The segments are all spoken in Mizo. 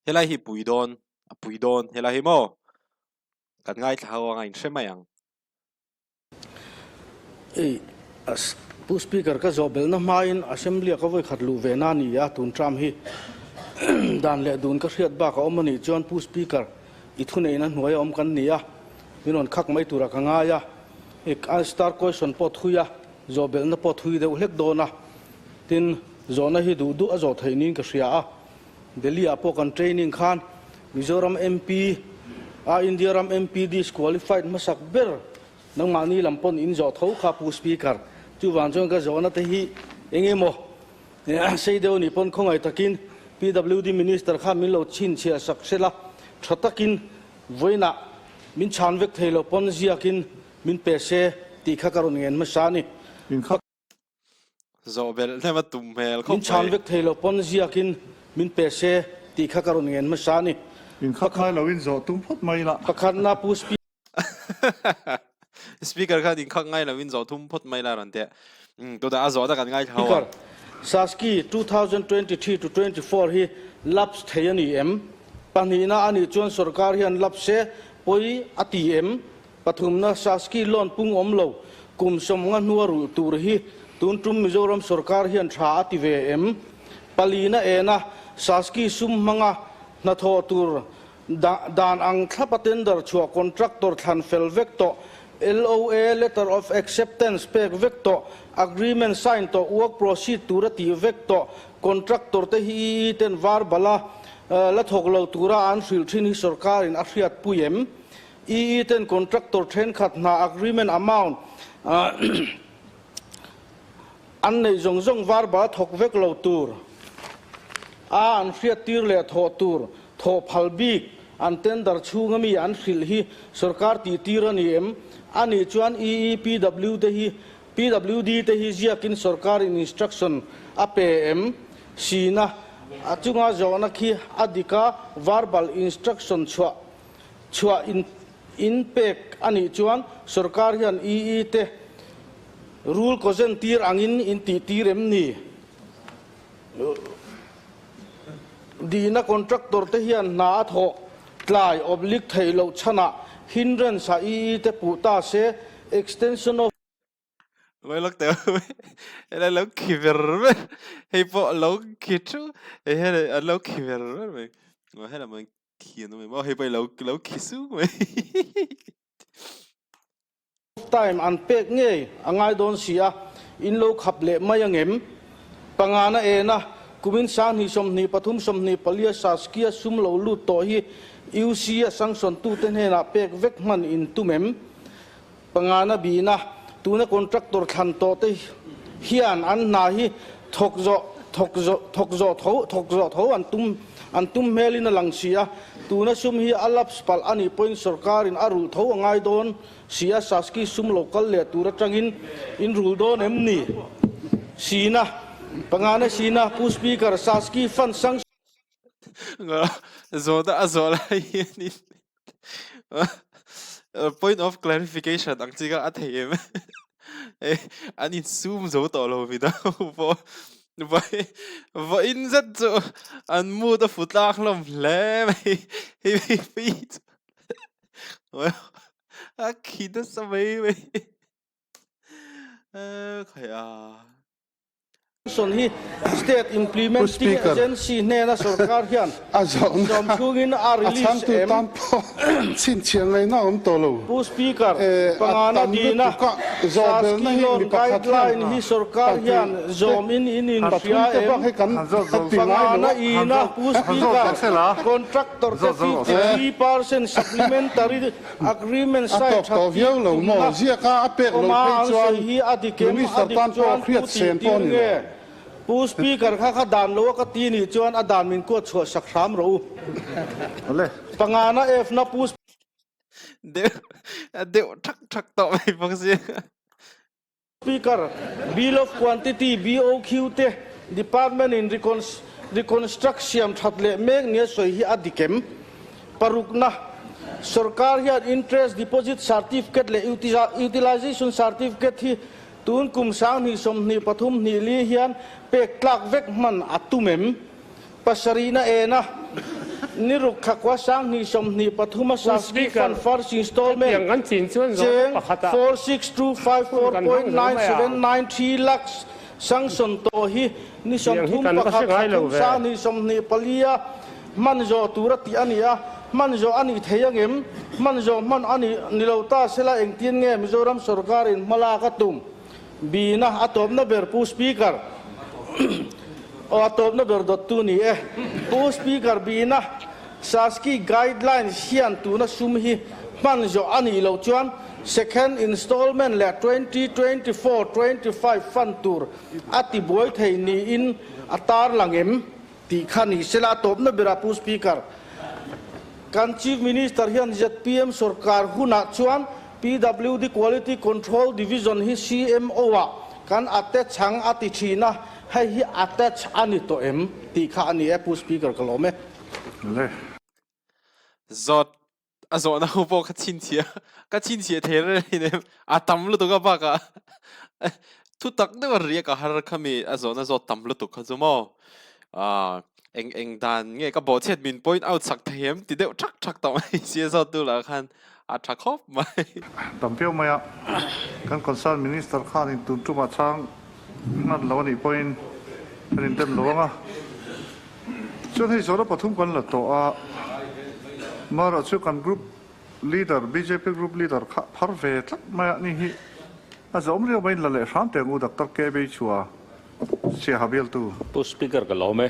Helai hi pui dawn, a pui dawn helai hi maw? Kan ngaithla ho anga in hre mai ang. Ei, Pu Speaker ka zawh belhna hmain Assembly a ka vawi khat luh ve na a ni a, tun term hi dan leh dun ka hriat bak a awm a nih chuan Pu Speaker i thuneihna hnuaia awm kan ni a, min rawn khak mai tura ka ngai a, hei star question pawh thui a, zawh belhna pawh thui deuh hlek dawn a, tin zawhna hi duh duh a zawh theih niin ka hria a. Delhi ah pawh kan training khan Mizoram MP a India ram MP disqualified hmasak ber nangmahni lam pawn in zawh tho kha Pu Speaker. Chuvang chuan ka zawhna te hi eng emaw sei deuh anih pawn khawngaih takin PWD Minister khan min lo chhinchhiah sak hrela tha takin vawiinah min chhan vek thei lo pawn ziakin min pe se tih kha ka rawn ngen hmasa a ni. Zawh belh hlem a tum hmel khawp Min chhan mai. vek thei lo pawn ziakin min pe se tih kha ka rawn ngen hmasa a ni. Inkhat ngai loin zawh tum phawt mai la. Pakhatna Pu Speaker khan inkhak ngai loin zawh tum phawt mai la rawn teh. Tunah a zawhna kan ngaithla ho Speaker, ang. Saski 2023 to 24 hi lapse thei a ni em? Pahnihna a nih chuan sorkar hian lapse se pawi a ti em? Pathumna, Saski loan pung awm lo, kum sawmnga hnua rulh tur hi tun tum Mizoram sorkar hian tha a ti ve em? Palina ena Saski sum hmanga hnathawh tur dan ang thlapa tender chhuah contractor thlan fel vek tawh, LOA, Letter of Acceptance, pek vek tawh, Agreement sign tawh, work proceed tura tih vek tawh, contractor te hi EE ten verbal-a la thawk lo tura an hrilh thin hi sorkarin a hriatpui em? EE ten contractor thenkhat hna agreement amount an neih zawng zawng verbal thawk vek lo tur a an hriattir leh thawh tur thawh phal bik an tender chhunga mi an hrilh hi sorkar tihtir a ni em? A nih chuan EE PW te hi PWD te hi ziakin sorkarin instruction a pe em? Sina a chunga zawhna khi a dik a verbal instruction chhuah Chhuah in in pek a nih chuan sorkar hian EE te rule kawzen tir angin in tih tir em ni? Dihna contractor te hian hna a thawh tlai oblique theih loh chhanah hindrance ah EE te puh ta se extension of Mai lak teh helai lo khi ver ver hei pawh lo khi thu hei helai an lo khi ver ver mai helai mai khi an awm em aw hei pawh lo lo khi suk mai. Time an pek ngei a ngai dawn si a, in lo khap leh mai angem? Pangana ena kumin 2023 24 Saskia sum lo lut tawh hi UC a sanction tute hnenah pek vek hman in tum em? Pangana bihna, tuna contractor thlan tawh te hian an hna hi thawk zawh thawk zawh thawk zawh tho thawk zawh tho an tum an tum hmelin a lang si a, tuna sum hi a lapse palh a nih pawhin sorkarin a rulh tho a ngai dawn si a, Saski sum lo kal leh tur atangin in rul dawn em ni? Sina, Pangana Sina, Pu Speaker, Saski fund sanction. Zawhna a zawh lai hianin Point of clarification ang chi kha a thei em? An insum zo tawh lo midang ho pawh vawiin zet chu an mood a fu tlak hlawm hle mai hei hei chu a khi nasa mai mai khaih a. Johnson hi State Pu Implementing Speaker, Agency hnena sorkar hian a zawhna sawm chhungin a a release chhangtu em? tan pawh chhinchhiah ngaihna a awm tawh lo. Pu Speaker, Eh, a pangana tam dina lutuk a, zawh belhna Saski hi loan mi pakhat hian guideline hi sorkar pahnih hian te, zawmin in pathum inhria te em? bak hi kan ti ngai lo Pangana a. ina Pu Speaker, contractor te 53% supplementary agreement A sign tawk that tawh tir viau lo maw? tumna Ziaka a pek lo awma phei an chuan sawi hi a dik em? A Minister dik tan pawh chuan hriat pu sen tih pawh tir a ni nge? lo. Pu Speaker kha kha dan lo a ka ti nih chuan a dan min kuat chhuah sak hram rawh u. Pangana F na Pu Deuh a deuh thak thak tawh mai bawk sia. Speaker, Bill of Quantity, BOQ, te Department in reconstruct siam that leh mek nia sawi hi a dik em? Parukna, Sorkar hian Interest Deposit Certificate leh Utilization Certificate hi tun kum 2023 hnih li hian pek tlak vek hman a tum em? Pasarihna ena. Ni ruk thakua 2023 a Pu Saski Speaker, Fund First Installment hetiang kan chin chuan zawhna cheng pakhatah four six two five hun four kan point hmang zo nine mai seven ang. nine three lakhs sanction tawh hi ni Tiang hi 30 kan va hre pakhat ngai lo thlathum ve. 2024 a hman zawh tur a tih a ni a, hman zawh a nih thei angem? Hman zawh hman a nih ni lo ta sela engtin nge Mizoram sorkarin hmalak a tum? Bina a tawpna ber Pu Speaker aw a tawpna ber dawttu ni e. Pu Speaker Bina Saski guidelines hian tuna sum hi hman zawh a nih loh chuan second installment leh 2024 25 fund tur a ti buai thei niin a tarlang em tih kha ni sela a tawpna berah Pu Speaker Kan Chief Minister hian zpm sorkar hunah chuan PWD Quality Control Division hi CMO-ah kan attach ang a ti thin a, hei hi attach a ni tawh em tih kha a ni e Pu Speaker ka lawm e. Le. Zawt a zawhna ho pawh ka chhinchhiah ka chhinchhiah thei reng reng em a tam lutuk a bakah thu tak deuh a riak a har khami a zawhna zawt tam lutuk kha chu maw ah Eng eng dan nge ka bawhchhiat min point out sak thei em ti deuh thak thak tawh mai sia zawt tu lah khan a tha khawp mai. Tam viau mai a, kan concern minister khanin tun tumah chhang hman lo a nih pawhin kan indem lo ang a. Chuan hei zawhna pathum kan la tawh a, marawh chu kan group leader bjp group leader kha phar ve tlat mai a ni hi a zawm riau mai in la leh hram teh ang u Doctor KB Chua. Siaha bialtu. Pu Speaker ka lawm e.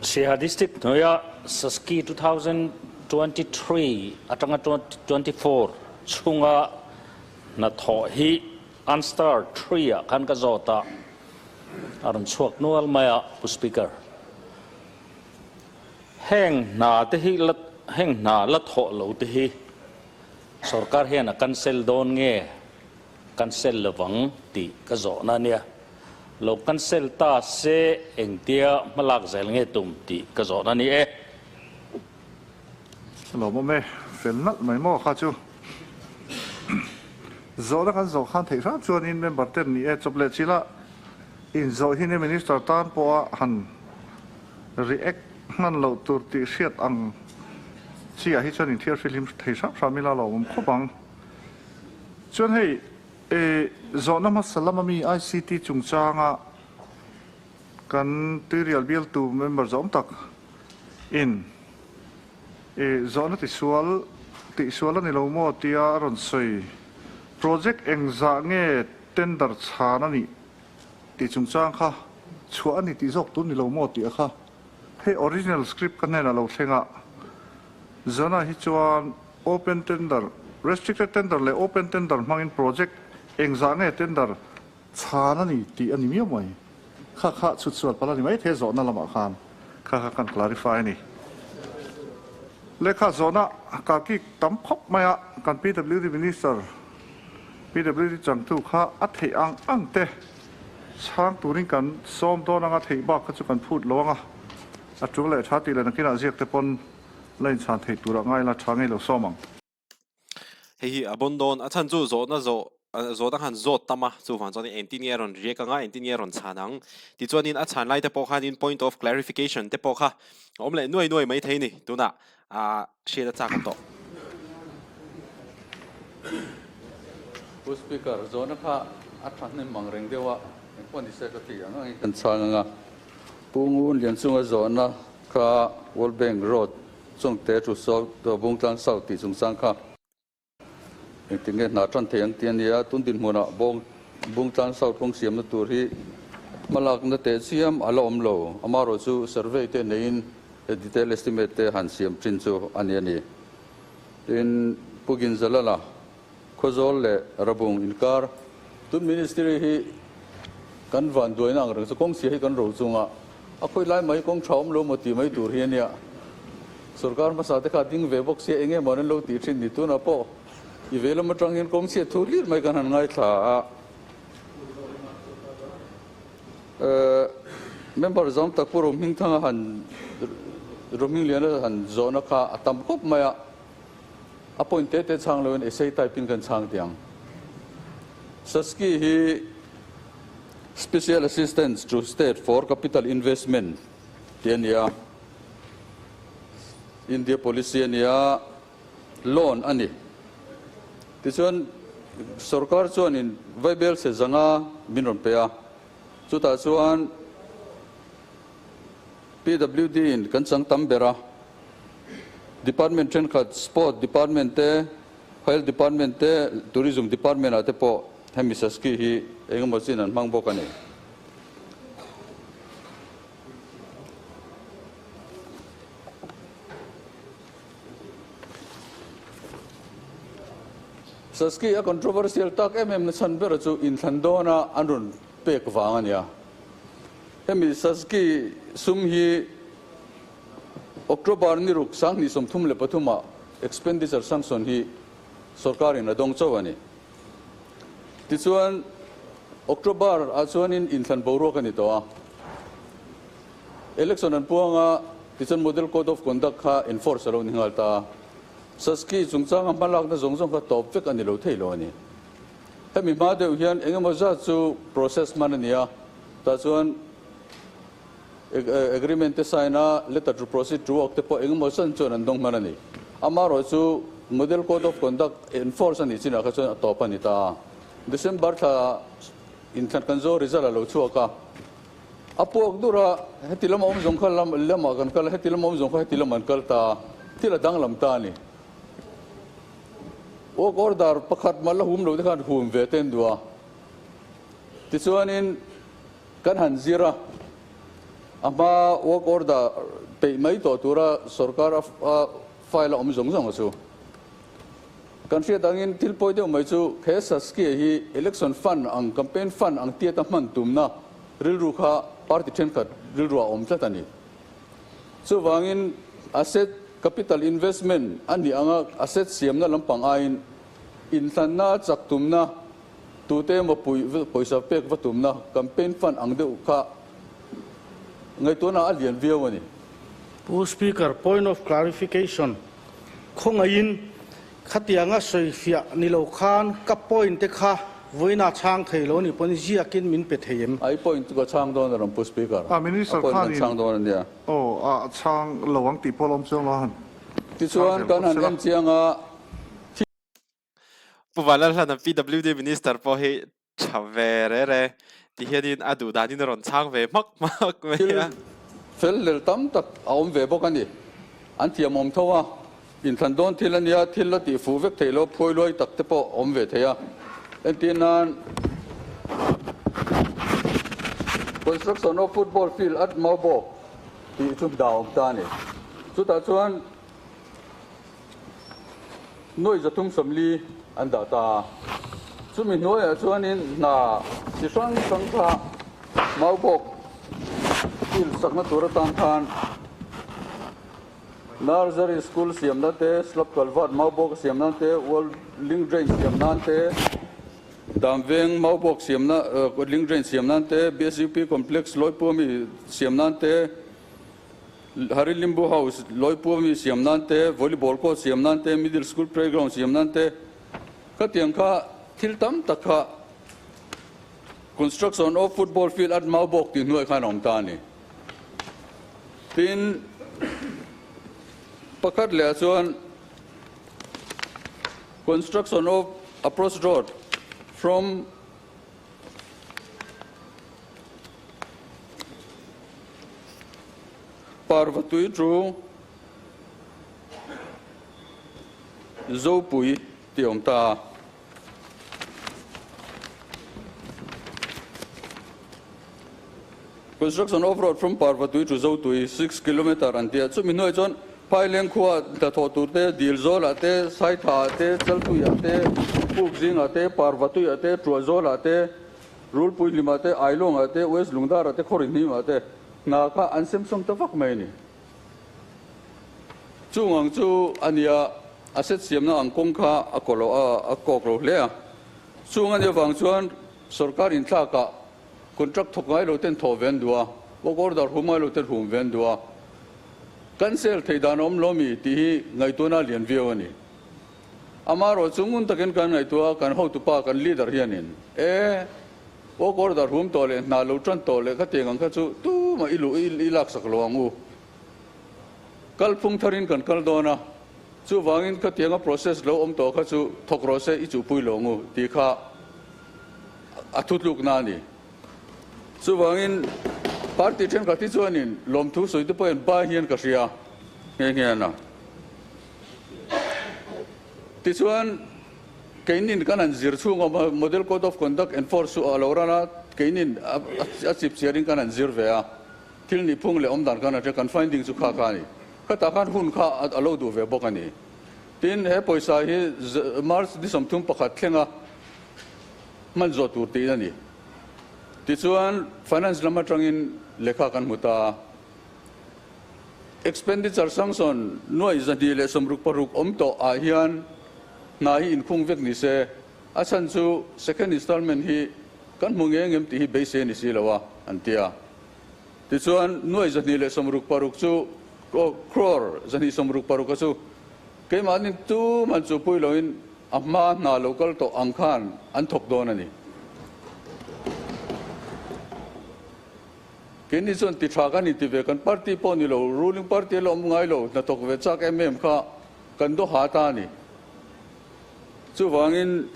Siaha District hnuaia Saski 2023 atanga 24 chhunga hnathawh hi Anstar 3 ah khan ka zawt a, a rawn chhuak nual mai a Pu Speaker. Heng hna te hi la heng hna la thawh lo te hi sorkar hian a cancel dawn nge? Cancel lovang tih ka zawhna a nia. Lo cancel ta se engtia hmalak zel nge tum tih ka zawhna a ni e. Lawmawm e, fel nalh mai maw kha chu. Zawhna kan zawh khan theih hram chuanin member ten ni e chawp leh chila inzawh hi ni minister tan pawha han react hman loh tur tih hriat ang chi ah hi chuan inthiar fihlim thei hram hram ila lawmawm khawp ang. Chuan hei zawhna hmasa lama mi ICT chungchanga kan tuirial bialtu member zawm tak in zawhna tisual tihsual a ni lo maw tia a rawn sawi. Project engzah nge tender chhan a nih tih chungchang kha chhuah a ni tih zawk tur ni lo maw tih a kha. Hei original script ka hnenah lo thleng a, Zana hi chuan Open tender, restricted tender leh open tender hmangin project engzah nge tender chhan a ni tih a ni miau mai. Kha kha chhut sual palh a ni mai thei a zawhna lamah khan kha kha kan clarify a ni. Lehkha zawhna kalkik tam khawp mai a, kan PWD Minister, PWD changtu kha a theih ang ang te chhang turin kan sawm dawn anga theih bak kha chu kan phut lo anga a tul leh tha tih leh nakinah ziak te pawn La inchhan theih turah ngai la tha ngei lo sawm ang. Hei hi a bawn dawn, a chhan chu zawhna zawh zawhna khan zawt tam a, chuvang chuanin engtin nge a rawn riak anga engtin nge a rawn chhan ang tichuanin a chhan lai te pawh khanin point of clarification te pawh kha a awm leh nuai nuai mai thei ni tunah ah hriat a chak awm tawh. Pu Speaker, zawhna kha a tha hnem ang reng deuh a, engpawh ni se ka ti ang angin kan chhang ang a. Pu Ngun Lianchunga zawhna kha World Bank Road Chawngte to South Bungtlang South tih chungchang kha engtin nge hna tan thei ang tih a ni a, tun dinhmunah Bungtlang South kawng siamna tur hi hmalakna teh chiam a la awm lo. Amaherawhchu survey te neiin detail estimate te han siam thin chu a ni a ni. Tin, Pu Ginzalala Khawzawl leh Rabung inkar tun ministry hi kan van duaina ang reng chu kawng chhia hi kan ro chunga a khawi lai mai kawng tha awm lo maw tih mai tur hi a nia. Sorkar hmasa te kha ding ve bawk sia eng emaw an lo tih thin ni tunah pawh i ve lam atang hian kawng chhia thu hlir mai kan han ngaithla a. Member zawng tak Pu Rohmingthanga han Rohmingliana han zawhna kha a tam khawp mai a. A point te te chhang loin essay type in kan chhang tiang. Saski hi Special Assistant to State for Capital Investment ti a ni a. India policy a ni a, loan a ni. Tichuan sorkar chuanin vaibel se zanga min rawn pe a, chutah chuan PWD in kan chang tam ber a, department thenkhat sport department te, health department te, tourism department ah te pawh hemi Saski hi engemaw chin an hmang bawk a ni. Saski a controversial tak em em na chhan ber chu inthlan dawna an rawn pek vang a nia. Hemi Saski sum hi October ni ruk 2033 ah expenditure sanction hi sorkarin a dawng chauh a ni. Tichuan October ah chuanin inthlan boruak a ni tawh a. Election an puang a, tichuan Model Code of Conduct kha enforce a lo ni nghal ta a. Saski chungchanga hmalakna zawng zawng kha tawp vek a ni lo thei lo a ni. Hemi hma deuh hian eng emaw zat chu process hman a ni a, tah chuan agreement te sign a, letter to proceed to work te pawh eng emaw zan chuan an dawng hman a ni. Amaherawh chu Model Code of Conduct enforce a nih chinah kha chuan a tawp a ni ta a. December thla inthlan kan zo result a lo chhuak a. A puak dur a, heti lama awm zawng kha lam lamah kan kal a, heti lama awm zawng kha heti lamah an kal ta a, thil a danglam ta a ni. Work order pakhat mah la hum lo te khan hum ve te an duh a. Tichuanin kan han zir a, a hma work order peih mai tawh tura sorkar a file a awm zawng zawng a chu. Kan hriat angin thil pawi deuh mai chu he Saskia hi election fund ang, campaign fund ang tiata hman tumna rilru kha party thenkhat rilruah a awm tlat a ni. Chuvangin asset capital investment a nih anga asset siamna lampang aiin inhlanna chak tumna, tute emaw puih pawisa pek va tumna campaign fund ang deuh kha ngaihtuahna a lian viau a ni. Pu Speaker, point of clarification, Khawngaihin khatianga sawifiah ni lo khan ka point te kha vawiina chhang thei lo ni pawn ziakin min pe thei em? I point chu ka chhang dawn a rawn Pu Speaker. A Minister A point kan khanin chhang dawn a nia. Aw a chhang lo ang tih pawh a lawm chiang lo a han chhang Tichuan zel kan phawt han sela. en chiang a. Pu Vanlalhlana PWD Minister pawh hi tha ve re re ti hianin a duh danin a rawn chhang ve hmak hmak mai Thil a. fel lel tam tak a awm ve bawk a ni. An thiam awm tho a, inthlan dawn thil a nia, thil la tih fuh vek theih lo phuai luai tak te pawh a awm ve thei a. Entir nan Construction of football field at Maubawk tih chu dah awm ta a ni. Chutah chuan Nuai 340 an dah ta a, chumi hnuaiah chuanin hna chi hrang hrang kha Maubawk field sakna tur atan khan Nursery School siam nan te, Slab Culvert Maubawk siam nan te, World Link Drain siam nan te, Damveng Maubawk siamna Link Drain siam nan te, BSUP Complex Lawipua mi siam nan te, Hari Limbu House Lawipua mi siam nan te, Volleyball court siam nan te, Middle School Playground siam nan te, khatiang kha thil tam tak kha Construction of Football Field at Maubawk tih hnuai khan a awm ta a ni. Tin, pakhat leh ah chuan Construction of Approach Road from Parvatui chu Zopui tih a awm ta a. Construction of road from Parvatui to Zotui, 6 kilometre an ti a. Chumi hnuaiah chuan Phaileng khua hnathawh tur te, Dil Zawlah te, Saithaah te, Chaltuiah te, Puk Zingah te, Parvatuiah te, Tuahzawlah te, Rulpui Hlimah te, Ailawngah te, West Lungdarah te, Khawri Hnimah te hna kha an sem sawm ta vak mai a ni. Chung ang chu a nia, a set siamna ang kawng kha a kaw lo a, a kawk lo hle a. Chung a nih avang chuan sorkar inthlakah contract thawk ngai lo ten thawh ve an duh a, work order hum ngai lo ten hum ve an duh a. Cancel theih dan a awm lo mi tih hi ngaihtuahna a lian viau a ni. Amaherawh chu ngun takin kan ngaihtuah a, kan hotupa, kan leader hianin e, work order hum tawh leh hna lo tan tawh leh khatiang ang kha chu tumah i luh i laksak lo ang u. Kalphung tharin kan kal dawn a, chuvangin khatianga process lo awm tawh kha chu thawk rawh se i chuhpui lo ngu tih kha a thutlukna a ni. Chuvangin party thenkhat hi chuanin lawmthu sawi te pawhin ba hian ka hria nghe nghe a. Tichuan keinin kan han zir chhung awm a, Model Code of Conduct enforce chu a lo ran a, keinin a chip chiarin kan han zir ve a. Thil nihphung leh awmdan khan a hria, kan finding chu kha kha a ni. Khatah khan hun kha a lo duh ve bawk a ni. Tin, he pawisa hi March ni 31 thlenga hman zawh tur tiin a ni. Tichuan, finance lam atangin lehkha kan hmu ta a. Expenditure sanction nuai 266 awm tawh ah hian hna hi inkhung vek ni se, a chhan chu second installment hi kan hmu nge ngem tih hi beisei a ni si lo a, an ti a. Tichuan, nuai 266 chu crore 266 a chu keimahni tuman chu pui loin a hma hna lo kal tawh ang khan an thawk dawn a ni. Keini chuan ti tha kan inti ve, kan party pawh ni lo, ruling party a la awm ngai lo, hnathawk ve chak em em kha kan do ha ta a ni. Chuvangin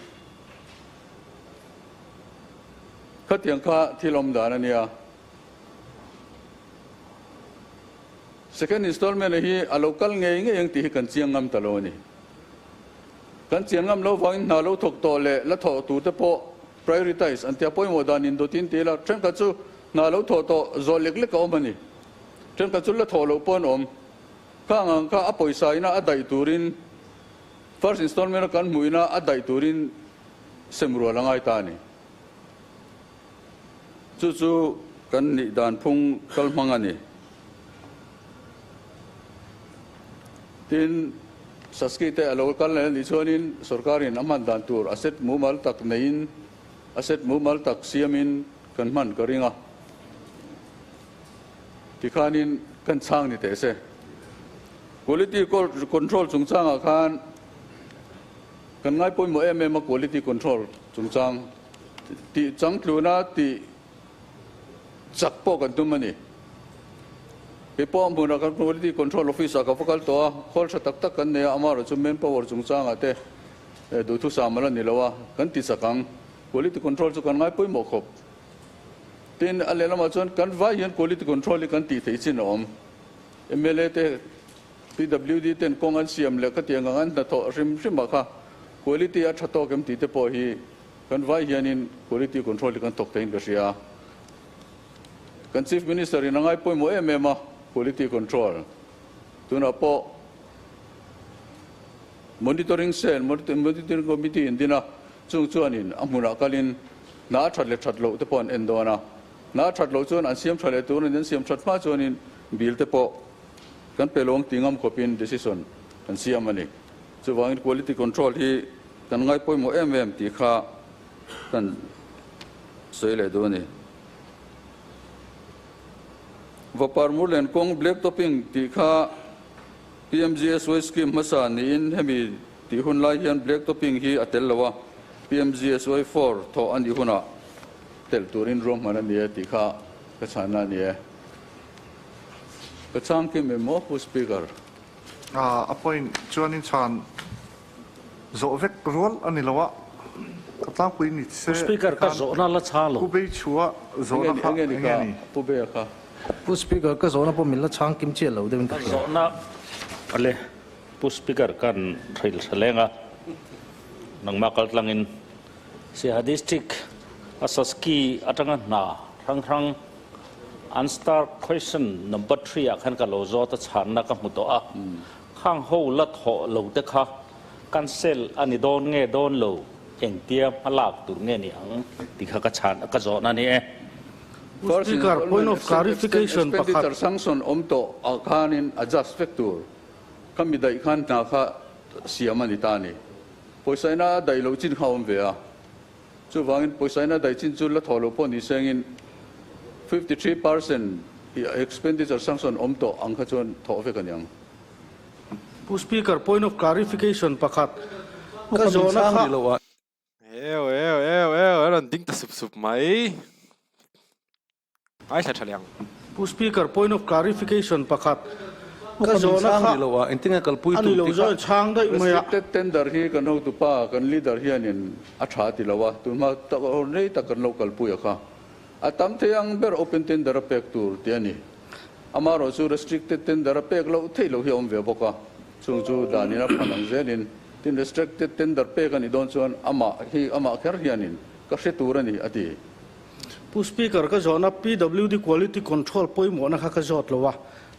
khatiang kha thil awm dan a nia. Second installment hi a lo kal ngei ngei ang tih hi kan chiang ngam ta lo a ni. Kan chian ngam lo vangin hna lo thawk tawh leh la thawh tur te pawh prioritize an tia pawimawh dan in dawt in ti ila thenkhat chu hna lo thawh tawh zawh lek lek a awm a ni. Thenkhat chu la thawh loh pawh an awm. Khang ang kha a pawisa ina a daih turin first installment a kan hmuh ina a daih turin sem rual a ngai ta a ni. Chu chu kan nih dan phung kal hmang a ni. Tin, Saski te a lo kal leh a nih chuanin sorkarin a hman dan tur a set mumal tak neiin, a set mumal tak siamin kan hman ka ring a. Tikhanin kan chhang ni teh se. Quality control chungchangah khan kan ngai pawimawh em em a quality control chungchang. Tih changtluna tih chak pawh kan tum a ni. Kei pawh a hmunah kan Quality Control Office ah ka va kal tawh a, khawl tha tak tak kan nei a, amaherawh chu manpower chungchangah te duhthusam a la ni lo a, kan ti chak ang. Quality Control chu kan ngai pawimawh khawp. Tin, a lehlamah chuan kan vai hian Quality Control hi kan tih theih chin a awm. Mla te, PWD ten kawng an siam leh khatiang ang an hnathawh hrim hrimah kha quality a tha tawk em tih te pawh hi Kan vai hianin quality control hi kan thawk theiin ka hria a. Kan Chief Minister in a ngai pawimawh em em a quality control. Tunah pawh monitoring cell, monitoring committee in din a, chung chuanin a hmunah kalin hna a that leh that loh te pawh an en dawn a. Hna a that loh chuan an siam tha leh tur an siam that hma chuanin bill te pawh kan pe lo ang ti ngam khawpin decision kan siam a ni. Chuvangin quality control hi Kan ngai pawimawh em em tih kha kan sawi leh duh a ni. Vapar Murlen kawng black topping tih kha PMGSY scheme hmasa niin hemi tih hun lai hian black topping hi a tel lo a, PMGSY 4 thawh a nih hunah telh turin ruahman a ni e tih kha ka chhanna a ni e. Ka chhang kim em maw Pu Speaker? A point chuanin chhan Zawh vek rual a ni lo a, ka tlangpui ni se Pu Speaker ka khan zawhna la chhang lo. Pu Beichhua zawhna kha Enge ni enge ka ni? Pu Beia kha. Pu Speaker ka zawhna pawh min la chhang kim chiah lo deuhin ka Ka hria. zawhna ale Pu Speaker kan hrilh hre leng a, nangmah kal tlangin Siaha District a Saski atanga hna hrang hrang an star question number 3 ah khan ka lo zawt a chhanna ka hmu tawh a. Khang ho la thawh lo te kha cancel a ni dawn nge dawn lo, engtia hma lak tur nge ni ang tih kha ka chhan ka zawhna a ni e. Pu Speaker, point of clarification pakhat. Expenditure sanction awm tawh ah khanin adjust vek tur kha mi daih khan hna kha siam a ni ta a ni. Pawisa ina a daih loh chin kha a awm ve a, chuvangin pawisa ina daih chin chu la thawh loh pawh ni sengin 53% expenditure sanction awm tawh ang kha chuan thawh vek a ni ang. Pu Speaker, point of clarification pakhat ka zawhna kha. Eu eu eu eu a rawn ding ta sup sup mai. Ngaithla tha leh ang. Pu Speaker, point of clarification pakhat Ka Ka min zawhna chhang kha rih lo a, engtin nge kalpui a ni tur lo tih kha. zawh chhang daih mai a. Restricted tender hi kan hotupa, kan leader hianin a tha ti lo a, tunhma tak rei tak kan lo kalpui a kha. A tam thei ang ber open tender a pek tur tih a ni. Amaherawh chu restricted tender a pek loh theih loh hi a awm ve bawk a, chung chu danin a phan ang zelin tin restricted tender pek a nih dawn chuan amah hi amah kher hianin ka hre tur a ni a ti. Pu Speaker, ka zawhna PWD quality control pawimawhna kha ka zawt lo a,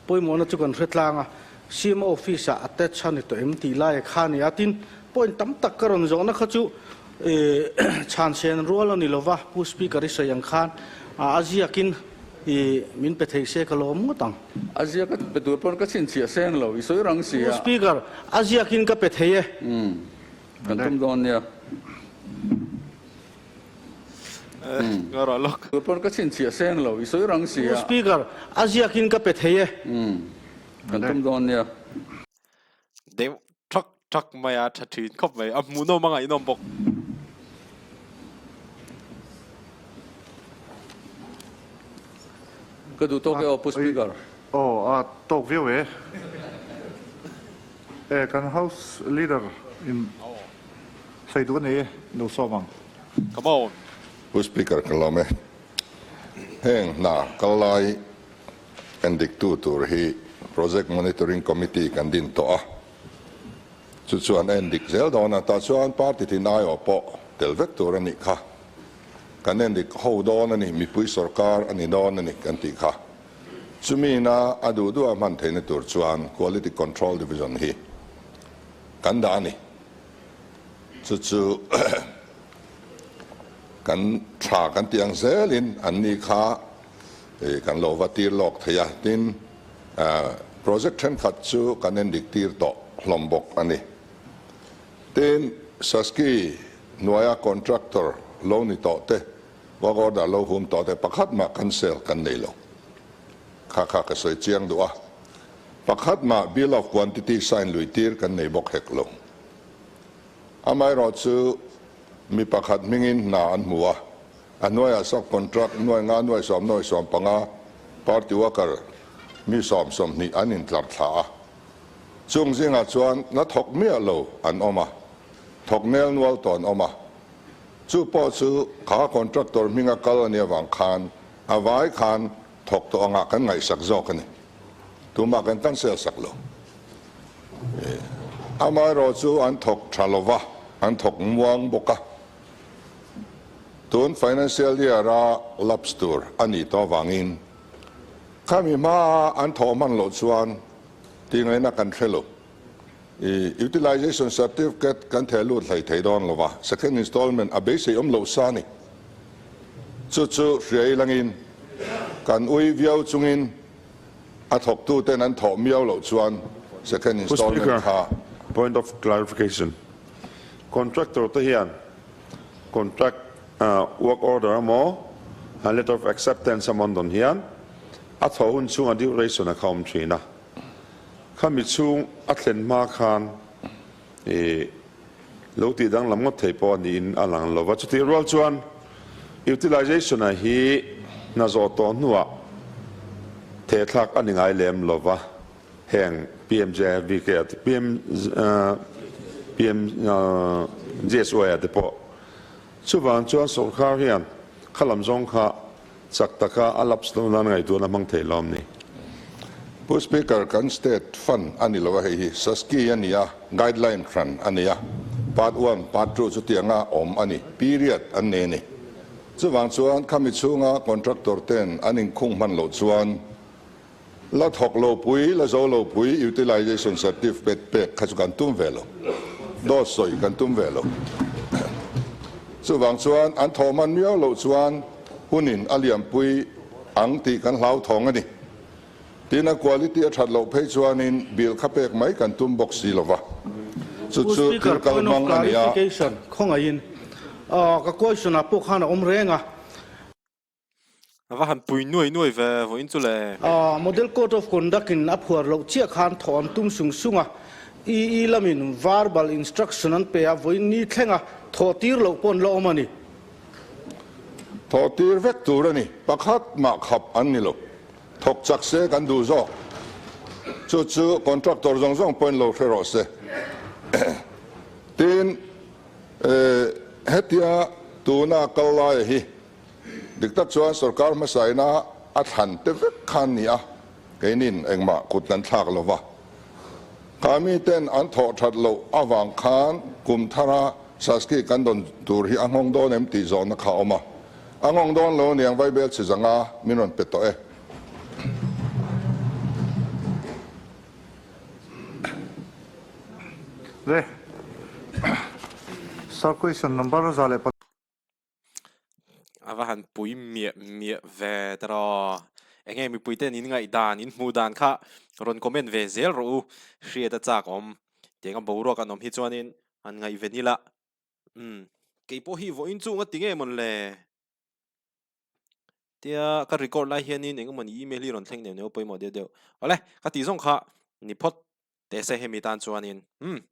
pawimawhna chu kan hre tlang a, CM office ah attach a ni tawh em tih lai a kha a ni a, tin point tam tak ka rawn zawhna kha chu Chhansen rual a ni lova, Pu Speaker i sawi ang khan a ziakin i min pe thei se ka lawm ngawt ang. A ziak ka pe tur pawn ka chhinchhiah seng lo, i sawi rang si Pu a. Speaker, a ziakin ka pe thei e. Umm, kan tum dawn nia. Umm, Nga rawh lawk. Tur pawn ka chhinchhiah seng lo, i sawi rang si Pu a. Speaker, a ziakin ka pe thei e. Umm, kan tum dawn nia. Deuh thak thak mai a, tha thin khawp mai. A hmuhnawm a ngaihnawm bawk. Ka duh tawk e aw Pu Speaker. Aw a tawk viau e. E kan House Leader in sawi duh a nei e, lo sawm ang. Come on. Pu Speaker ka lawm e. Heng hna kal lai Endiktu tur hi Project Monitoring Committee kan din tawh a, chu chuan a endik zel dawn a, tah chuan party tin aiawh pawh tel vek tur a nih kha. Kan endik ho dawn a ni, mipui sorkar a ni dawn a ni kan tih kha. Chumi ina a duh duh a hman theihna tur chuan Quality Control Division hi kan dah a ni. Chu chu kan tha kan tih ang zelin an ni kha Kan lo va tir lawk thei a, tin project thenkhat chu kan endik tir tawh hlawm bawk a ni. Tin, Saski hnuaia contractor lo ni tawh te, work order lo hum tawh te pakhat mah cancel kan nei lo. Kha kha ka sawi chiang duh a, pakhat mah bill of quantity sign lui tir kan nei bawk hek lo. Amaherawh chu mi pakhat hmingin hna an hmu a, A hnuaiah sub contract nuai nga nuai sawm nuai sawm panga party worker mi sawm sawmhnih an intlar thla a. Chung zingah chuan na thawk miah lo an awm a, thawk nel nual tawh an awm a. Chu pawh chu kha contractor hminga kal a nih avang khan a vai khan thawk tawh angah kan ngaihsak zawk a ni. Tumah kan cancel sak lo. Amaherawh chu an thawk tha lova, an thawk muang bawk a. Tun financial year a lapse tur a nih tawh avangin khami hmaa an thawh hman loh chuan tih ngaihna kan hre lo. I utilization certificate kan theh lut hlei thei dawn lo va, second installment a beisei awm loh sa a ni. Chu chu hria ilangin kan ui viau chungin a thawktuten an thawh miau loh chuan second Pu installment Speaker, kha point of clarification. Contractor te hian contract work order emaw letter of acceptance emaw an dawn hian a thaw hun chhunga duration a kha awm thin a. Khami chhung a thlen hma khan ih lo tih danglam ngawt thei pawh a niin a lang lova. Chutih rual chuan utilization a hi hna zawh tawh hnuah thehthlak a ni ngai lem lova. Heng PMJVK a te PM PMJSY a te pawh chuvang chuan sawrkar hian kha lam zawng kha chak taka a lapse loh nan ngaihtuahna hmang thei lawm ni. Pu Speaker, kan state fund a ni lo a, hei hi Saski a ni a, guideline hran a ni a, part one, part two chutianga awm a ni, period an nei a ni. Chuvang chuan khami chhunga contractor ten an inkhung hman loh chuan La thawk lo pui, la zo lo pui utilization certificate pek kha chu kan tum ve lo. Dawt sawi kan tum ve lo. Chuvang chuan an thawh hman miau loh chuan hunin a liampui ang tih kan hlauthawng a ni. Tin a quality a that loh phei chuanin bill kha pek mai kan tum bawk si lova. Chu Pu chu Speaker, thil kal point of hmang a ni a. clarification, khawngaihin ka question ah pawh khan a awm reng a. A va han pui nuai nuai ve vawiin chu le. Model Code of Conduct in a phuar loh chiah khan thawh an tum sung sung a, EE lamin verbal instruction an pe a, vawiin ni thlenga thawh tir loh pawh an la awm a ni. Thawh tir vek tur a ni, pakhat mah khap an ni lo. Thawk chak se kan duh zawk. Chu chu contractor zawng zawng pawhin lo hre rawh se. Tin, hetia tuna kal laia hi dik tak chuan sorkar hmasaina a thlan te vek kha an ni a, keinin engmah kut kan thlak lo va. Kha miten an thawh that loh avang khan kum thara Saski kan dawn tur hi a nghawng dawn em tih zawhna kha a awm a. A nghawng dawn lo aniang Vaibel chhi zanga min rawn pe tawh e. Le Sir question number 104. A va han pui miah miah ve ta rawh. Enge mipui ten in ngaihdan, in hmuh dan kha rawn comment ve zel rawh u. Hriat a chak awm. Tiang a boruak an awm hi chuanin han ngaihven ila. Umm keipawh hi vawiin chu nga ti nge mawn le? Tia ka record lai hianin eng emawni email hi rawn thleng neuh neuh pawimawh deuh deuh. Awle ka tih zawng kha ni phawt teh se hemi tan chuanin. Umm.